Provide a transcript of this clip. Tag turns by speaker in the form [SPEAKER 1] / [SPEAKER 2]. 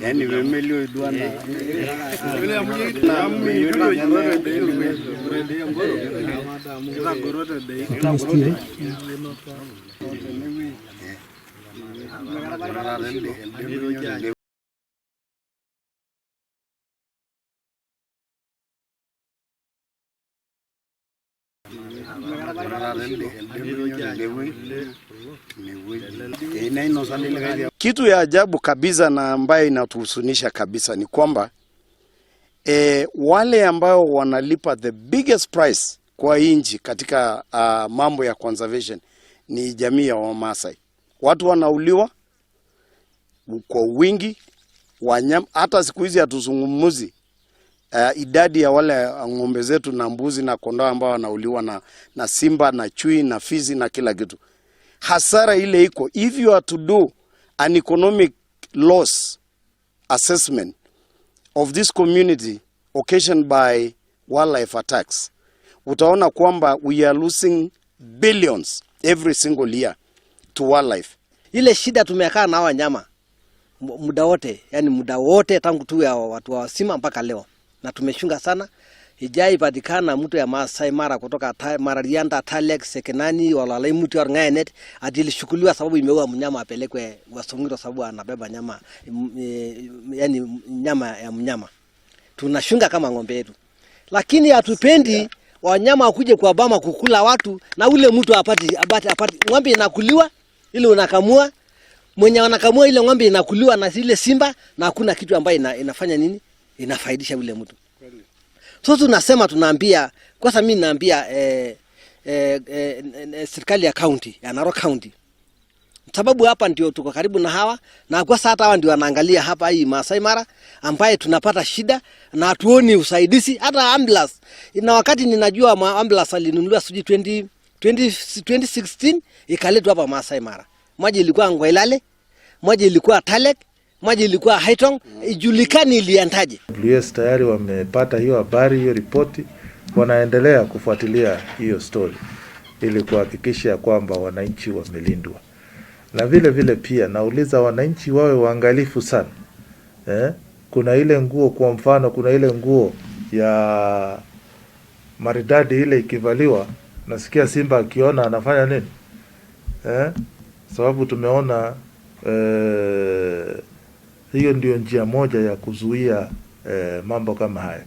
[SPEAKER 1] Yani vemelio duana.
[SPEAKER 2] Kitu ya ajabu kabisa na ambayo inatuhusunisha kabisa ni kwamba wale ambao wanalipa the biggest price kwa inji katika mambo ya conservation ni jamii ya Wamasai. Watu wanauliwa kwa wingi wanyama, hata siku hizi hatuzungumzi idadi ya wale ng'ombe zetu na mbuzi na kondoo ambao wanauliwa na simba na chui na fizi na kila kitu. Hasara ile iko, if you are to do an economic loss assessment of this community occasioned by wildlife attacks, utaona kwamba we are losing billions every single year to wildlife.
[SPEAKER 3] Ile shida tumekaa na wanyama muda wote, yani muda wote tangu tu ya watu wa Sima mpaka leo, na tumeshunga sana. Ijaipatikana mtu ya Maasai Mara kutoka Mararianda, Talek, Sekenani, Walalai, mtu ya Ng'aenet atilishukuliwa sababu imeua mnyama apelekwe Wasongiro sababu anabeba nyama, yani nyama ya mnyama. Tunashunga kama ng'ombe yetu, lakini hatupendi wanyama wakuje kwa bama kukula watu na ule mtu apati ng'ombe inakuliwa ile unakamua mwenye wanakamua ile ng'ombe inakuliwa na ile simba na hakuna kitu ambayo inafanya nini inafaidisha ule mtu. So tunasema tunaambia kwanza, mimi naambia serikali ya county ya Narok County, sababu hapa ndio tuko karibu na hawa, na kwa sasa hawa ndio wanaangalia hapa hii Maasai Mara ambaye tunapata shida na hatuoni usaidizi hata ambulance. Na wakati ninajua ambulance alinunuliwa sijui 2016 ikaletwa hapa Maasai Mara, moja ilikuwa Ngwailale, moja ilikuwa Talek, moja ilikuwa Haitong, ijulikani iliandaje.
[SPEAKER 4] WS tayari wamepata hiyo habari, hiyo ripoti, wanaendelea kufuatilia hiyo story ili kuhakikisha kwamba wananchi wamelindwa. Na vile vile pia nauliza wananchi wawe waangalifu sana. Kuna ile nguo kwa mfano, kuna ile nguo ya maridadi ile ikivaliwa, nasikia simba akiona anafanya nini? Sababu tumeona hiyo ndio njia moja ya kuzuia mambo kama haya.